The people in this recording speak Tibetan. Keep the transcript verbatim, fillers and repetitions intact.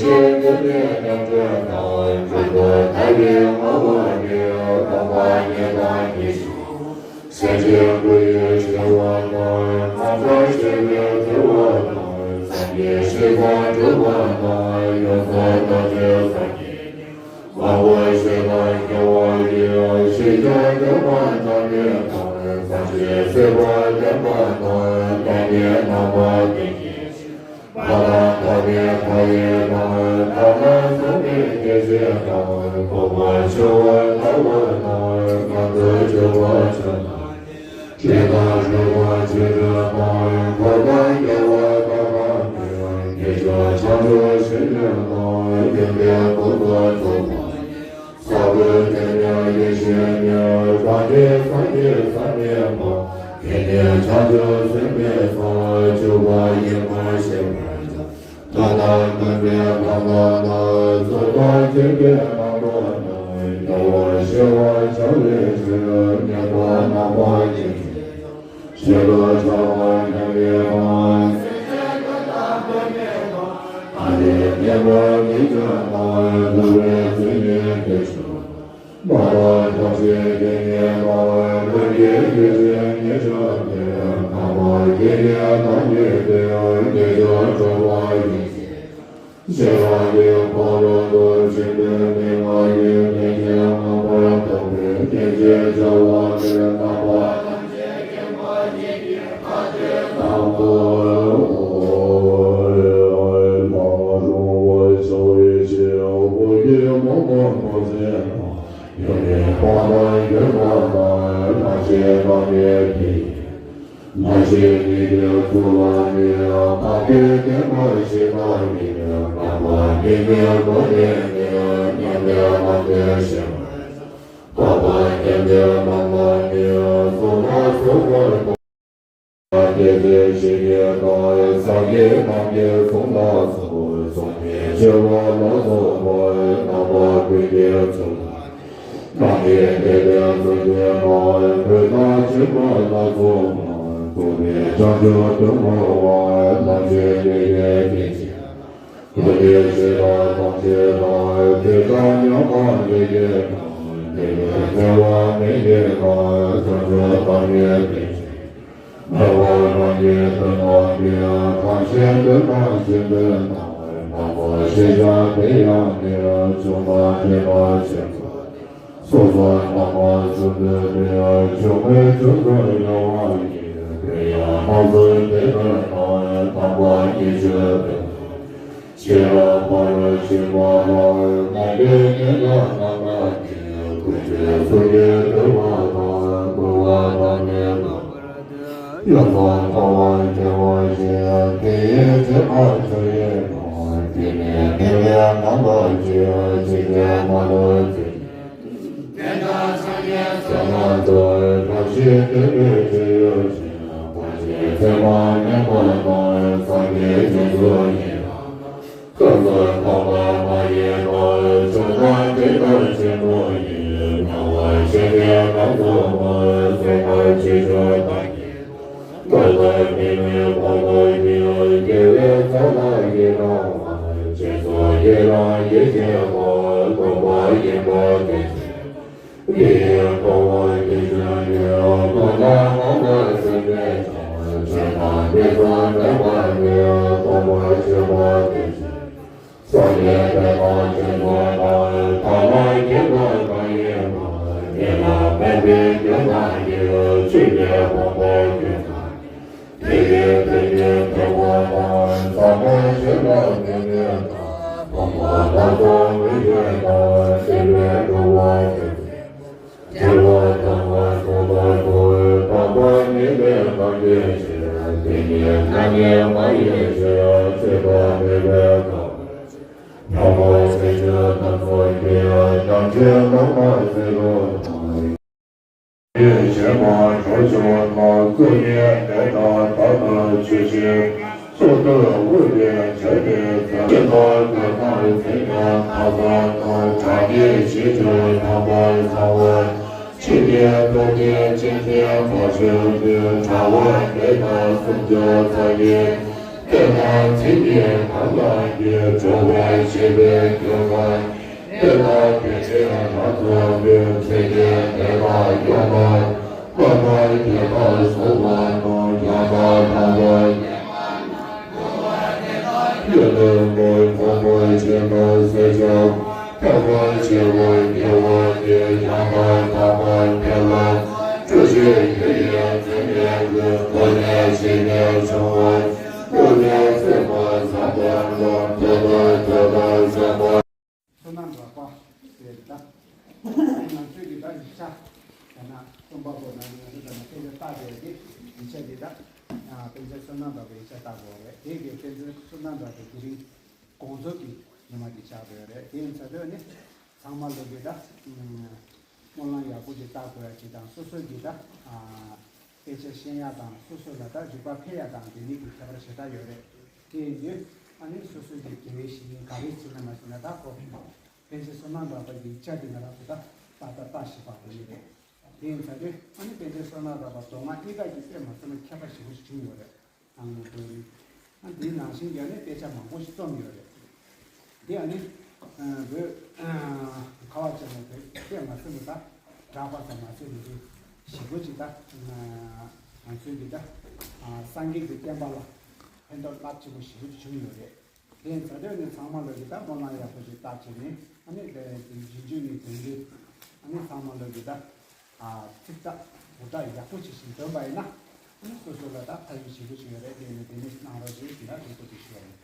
ཆོས་ཀུན་ནས་རྣམ་གྲོལ་དང་། འགྲོ་ལྡོག་ཐར་པའི་ངོ་བོ་ནི། སྟོང་པ་ཉིད་དང་ཉིད་སུ་སེམས་ཅན་ཀུན་ཡིད་བྱེད་པ་དང་། སྣང་བར་བྱེད་པའི་དུལ་བ་དང་། སངས་རྒྱས་ཞི་བ་སྒྲུབ་པ་དང་། ཡོངས་སུ་རྣམ་དག་སངས་རྒྱས་མང་པོ་ཞིག་དང་། སྐྱོབ་པ་ཡི་ཞི་ཁྱབ་སྟོན་པ་དང་ནི་དང་། སངས་རྒྱས་སྲིད་པ་བསྟན་པ་དང་། བདག་ཉིད་རྣམ་པར་ལྡན་གྱི་མ་དང་ཐོབ་པའི་མཐའ་ཡས་དང་། ཐ་མ་གསུམ་པའི་སྐྱེ་མཆེད་དང་། འཁོར་བ་འཆི་བ་ཐར་པ་དང་། ངང་དུ་གྱུར་པ་ཆོས་དང་། བདེ་དང་གྲོལ་བ་ཆོས་སྒྲུབ་དང་། འཁོར་དང་རྒྱལ་བ་དག་དང་ནི། དགེ་སྦྱོར་བྱང་ཆུབ་ཕྱིར་བསྙེན་དང་། ཡོན་ཏན་ཀུན་ཏུ་རྫོགས་པ་ཡི། ས་བོན་ལྟར་ཉམས་ཡེ་ཤེས་ནི། གང་དེ་སངས་རྒྱས་བསམ་མེད་པ། དེ་ནི་བྱང་ཆུབ་སེམས་དཔའི་ས། བཅུ་པ་ཡིན་པར་ཤེས་པར་བྱ། ད་ལྟ་ཀུན་ནས་གང་དག་ན། གཟུགས་དང་མཁྱེན་པའི་རྣམ་གྲངས་ནི། རྒྱལ་བ་ཞི་བ་འཆང་བའི་ཕྱིར། སྙན་པ་རྣམ་པར་བསྒྱིངས་ཤིང་ཡང་། ཞལ་དུ་གྲགས་པ་ཉམས་ལེན་དང་། སེམས་ཅན་ཀུན་དང་ཀུན་ནས་དང་། ཐ་མལ་གནས་པ་མི་མཇེད་ན། ཐུབ་པའི་མཚན་ཉིད་དེ་ཆོས་དང་། མ་རྟོགས་ཐམས་ཅད་དེ་ཉིད་དང་། ཀུན་གྱི་རྒྱུ་ཅན་ཉིད་ཆགས་པས། ཐ་མལ་སྐྱེ་གནས་ཐམས་ཅད་དེ། དགེ་སྦྱོར་སྒྲུབ་པ་ཡིན་ཞེས། ཤེས་རབ་ཀྱི་ཕ་རོལ་ཏུ་ཕྱིན་པའི་མན་ངག་གིས། ཐེག་ཆེན་མངོན་པར་རྟོགས་པའི་སྐད་ཅེས་བྱ་བ་ནི། རྣམ་པ་ཐམས་ཅད་མཁྱེན་པ་ཉིད་ཀྱི་ཐ་དད་དང་པོ། ལྷ་སྲུང་བར་བྱ་བའི་ཕྱིར། འོག་གི་མུན་པ་འཕོ་བྱེད་དང་། ཡུལ་མེད་པ་དང་ཡུལ་མ་དང་། ལྷ་ཆེན་དང་ནི་དེ་ཡི། ལྷ་ཆེན་ཉིད་ཀྱི་གཙུག་ལག་ནས། འཕགས་པའི་བསྟན་པ་ཞིག་དང་ནི། རྣམ་པར་སྨིན་པའི་སྒོ་ནས་ནི། མྱང་འདས་རྣམ་ལྡན་ཞེས་པར་བྱ། འཕགས་པ་མཉམ་གནས་རྣམས་ལ་ནི། གཟུངས་སྔགས་གསུང་བར་དུ། སྐྱེ་མཆེད་བཞི་ཡི་དང་། སངས་རྒྱས་རྣམས་ཀྱི་གཟུངས་ལ་སོགས། གཟུངས་མེད་བཅུ་པ་ལ་སོགས་པ། རྣམ་པ་ཀུན་གྱི་གཙུག་ལག་ནས། རྣམ་སྨིན་བདེ་ལྡན་གཟུངས་ཆེན་དང་། གོས་དང་སྤྱིན་པ་ལ་སོགས་པ། གཟུངས་མེད་བྱང་ཆུབ་ཏུ་སྨྲ་བ། ཐམས་ཅད་ཀུན་གྱི་སྐྱེ་མཆེད་དང་། ཀུན་ནས་ཞི་དང་ཐམས་ཅད་དང་། དུས་དང་མཉམ་པ་ལས་སྐྱེས་དང་། དེ་ལས་འཕོ་བ་མི་སྐྱེ་དང་། བྱང་ཆུབ་ཐབས་ནི་དེ་བཞིན་ཏེ། མི་དབང་རང་གི་དོན་དམ་པའི། ཐམས་ཅད་དོན་དམ་གཞན་དོན་དང་། རྣམ་པར་ཤེས་བྱ་དེ་ཡང་ནི། བྱུང་དང་འབྲེལ་པ་ཆེན་པོ་སྟེ། སོ་སོར་རྣམ་པ་གསུམ་འདུས་ཏེ། ཆུང་ངུའི་ཆུང་ཚུལ་ཡོད་པ་ཡི། དེ་ཡང་སྣང་ཚུལ་དེ་ལྟར་སྣང་། དང་པོ་སྙིང་རྗེའི་དོན་དང་། ཤེས་རབ་ཕ་རོལ་ཕྱིན་པ་དང་། རྨོངས་པའི་ཉེས་དག་རྣམ་དག་ནི། ཀུན་འདུས་གཟུགས་ཀྱི་དུལ་བ་དང་། བསྐུལ་བ་དང་ནི་བསྐུལ་བར་འདོད། ཡོངས་སུ་འཕོ་བ་སྐྱེ་བ་བཞི། དེ་ཡི་དྲི་མ་བཅུ་ཡིས་གང་། དེ་ནི་དམིགས་མེད་རྣམ་པར་བཅད། ཇི་སྙེད་མ་ནུབ་ཚིག་གི་དོན་དང་སངས་རྒྱས་བསོད་ནམས་མཐུ། ཐབས་ཤེས་སྟོན་པའི་སྤྱོད་ཡུལ་ཅན། ཕར་ཕྱིན་མཚན་མ་མེད་པ་དང་། སངས་རྒྱས་བྱང་ཆུབ་ཉིད་དང་ལྡན། ཀུན་ཏུ་འཕགས་པ་མ་ཡིན་པ། བྱུང་དང་འབྲེལ་དང་ཆེན་པོ་ཡི། སྣང་བ་ཤེས་པའི་ལམ་རྫོགས་པ། བཟོད་པ་ཆོས་མཆོག་ཐམས་ཅད་དང་། ཀུན་ཏུ་མི་སྨྲ་བར་དུ་ཞི། དགེ་བའི་ཚོགས་ལ་ཡི་རང་བ། རྗེས་སུ་ཡི་རང་ཡིད་ཆེས་པ། སྟོང་པ་ཉིད་པ་དེ་ཆོས་ཅན། དེ་ཡི་འཕོ་བ་དེ་ཆོས་ཉིད། ཀུན་ལ་སྣང་བར་སེམས་ནི་བྱ། ཆོས་དང་དེ་ཚོགས་འདྲེན་པ་ནི། སྟོང་པར་ཤེས་པ་དེ་ཆོས་ཅན། སངས་རྒྱས་དེ་དག་ཆོས་མཆོག་དང་། ཐ་མལ་སྐྱེ་འགག་གང་ཡིན་པ། དེ་ལ་རྨོངས་པའི་རྒྱུ་རྣམས་ཀྱིས། ཆོས་ཀྱི་ཕུང་པོ་ཀུན་ཀྱང་ནི། དེ་ཡི་དོན་ཉིད་ཐོབ་པ་དང་། ཟབ་མོ་ཆོས་ལ་དམིགས་ནས་དང་། ཕུང་པོ་རྣམ་གསུམ་མི་ཤེས་དང་། ཤེས་པས་གྲུབ་པ་ཆོས་ཅན། དྲི་མ་དང་བ་སོགས་པ་ཀུན། དག་པ་ཉིད་ལས་ཐམས་ཅད་ཕྱིར། དེ་ཉིད་རྣམ་ལྔའི་མ་ཡིན་ཕྱིར། ཆོས་ཐོབ་མེད་པའི་ཁམས་དང་། ཕྲ་མོ་སེམས་ཅན་རྣམས་སུ་སྐྱེ། སྣང་མཆེད་རྣམ་པར་སེལ་རོ་དང་། ཡེ་ཤེས་མ་གྲོལ་ཕྱིར་ན། སྐུ་ཉིད་དེ་དག་ད་ལྟ་ཆོས་ཅན། གཙུག་ཏོར་དབུས་པའི་ཆོས་ཀྱི་མཚན། ཤེས་པ་ཀུན་ལ་མཚན་ཉིད་ཐ་ཚང་དང་། གྲངས་ཀྱི་ཕྱིར་ཆོས་ཐམས་ཅད་ཚང་བ། ཆོས་ཀྱི་ཐུགས་རྗེ་ཅན་མཁྱེན་པ་ཆོས་ཀུན། ཕྲ་བ་དེ་དག་སུམ་ཅུ་རྩ་གཉིས། དེ་ལ་ཚིག་གི་གང་ལ་ཡིད་འགྲོ་བའི་བྱེད་པའི་སྐྱོན་ལ། དེ་ལ་དེ་བྱེད་ལ་ཚོགས་པའི་ཚིག་གི་དེ་ལ་ཡོད་པ། ལ་ལ་དེ་ལ་སོགས་པ་ནང་ཡང་དག་པ་ཡོད་ལ་མོས་གོང་མོས་བྱེད་ན་ཟེར་ཀྱང་། ཐོག་མར་བྱེད་པ་དགེ་བ་ནི་ཡང་དག་པ་དེ་ལ་སྤྲོ་བྱེད་དེ་ཡང་ཚད་མེད་ཀྱི་སྒོ་ནས་བྱེད་པའི་བྱ་བ་ཀུན་ལས་སེམས་པ་བཟང་པོ་ལ་ཐོག་མར་ཐོག་མར་བཟང་པོ། བསོད་ནམས་རགས་པ་ཟེར་ད། ང་ཚོས་ཀྱི་ད་ཡིག་ཆ་ཡང་ན་རྩོམ་པ་པོ་ན་ང་ཚོ་ད་ནི་ཕལ་ཆེར་བལྟ་བསྡད་དེ་ཡིག་ཆ་འདི་ད་དཔལ་མཛོད་བསོད་ནམས་རགས་པའི་ཡིག་ཆ་བལྟ་དགོས་རེད། དེ་གི་དཔལ་མཛོད་བསོད་ནམས་རགས་པའི་དེ་རིང་དགོང་ཚོད་ཀྱི་ཉི་མ་འདི་ཆགས་བསྡད་རེད། དེ་ཡིན་ཚར་དུས་ནི་ཚང་མ་ལོ་གི་ད་སྨོན་ལམ་ཡག་པོ་ཅིག་བཏབ་དགོས་ཡ་ཅིག་དང་སོ་སོ་གི་ད་དཔེ་ཆ་ཤེས་ཡ་དང་སོ་སོ་ལ་ད་རིག་པ་འཕེལ་ཡ་དང་དེ་གཉིས་ཀྱི་ཁྱད་པར་ཞེ་དྲག་ཡོད་རེད། དེ་ཡིན་དུས་ཨ་ནི་སོ་སོ་གི་དགེ་བའི་བཤེས་གཉེན་ག་རེ་བྱས་ན་མ་བྱས་ན་ད་ཁོ་དཔལ་མཛོད་བསོད་ནམས་རགས་པ་གི་ཡིག་ཆ་འདི་ང་རང་ཚོ་ད་ལྟ་ལྟ་ལྟ་ཞིག་པ་དེ་ཡིན་རེད། དེ་ཡིན་ཚར་དུས་ཨ་ནི་དཔལ་མཛོད་བསོད་ནམས་རགས་པ་མདོ་སྔགས་གཉིས་ཀ་གི་དཔེ་མ་ཚད་ན་ཁྱད་པར་ཞེ་པོ་ཞིག་བྱུང་ཡོད་རེད། ཨང་། དེ་ནང་བཞིན་གྱི་ནི་དཔེ་ཆ་མང་པོ་ཞིག་རྩོམ་ཡོད་རེད། འདི་ཨ་ནི་བོད་ཁ་བ་ཅན་ལ་དཔེ་མ་ཚད་ན་ད་གྲགས་པ་ཙམ་མ་ཟད་ནས་ཞེ་པོ་ཅིག་ད་ང་ཚོའི་འདི་ད་སངས་རྒྱས་ཀྱི་བསྟན་པ་ལ་ཕན་ཐོགས་རླབས་ཆེན་པོ་ཞེ་པོ་ཅིག་བྱུང་ཡོད་རེད། དེ་ཡིན་ཚར་དུས་ནི་ཚང་མ་ལོ་གི་ད་སྨོན་ལམ་ཡག་པོ་ཞིག་བཏབ་བྱས་ནས་ཨ་ནི་དེ་རྗེས་འཇུག་ནི་དོན་འདི་ཨ་ནི་ཚང་མ་ལོ་གི་ད་ཚིག་ཐག་གུ་ཐག་ཡག་པོ་ཅིག་ཞིག་འདོན་པ་ཡིན་ན་ཨ་ནི་སོ་སོ་ལ་ད་ཕན་ཡོན་ཞེ་པོ་ཅིག་ཡོད་རེད། དེ་ནི་དེ་ནི་གནང་རོགས་ཞེས་དེ་ལ་རེ་སྐུལ་དུ་ཞུ་བ་ཡིན།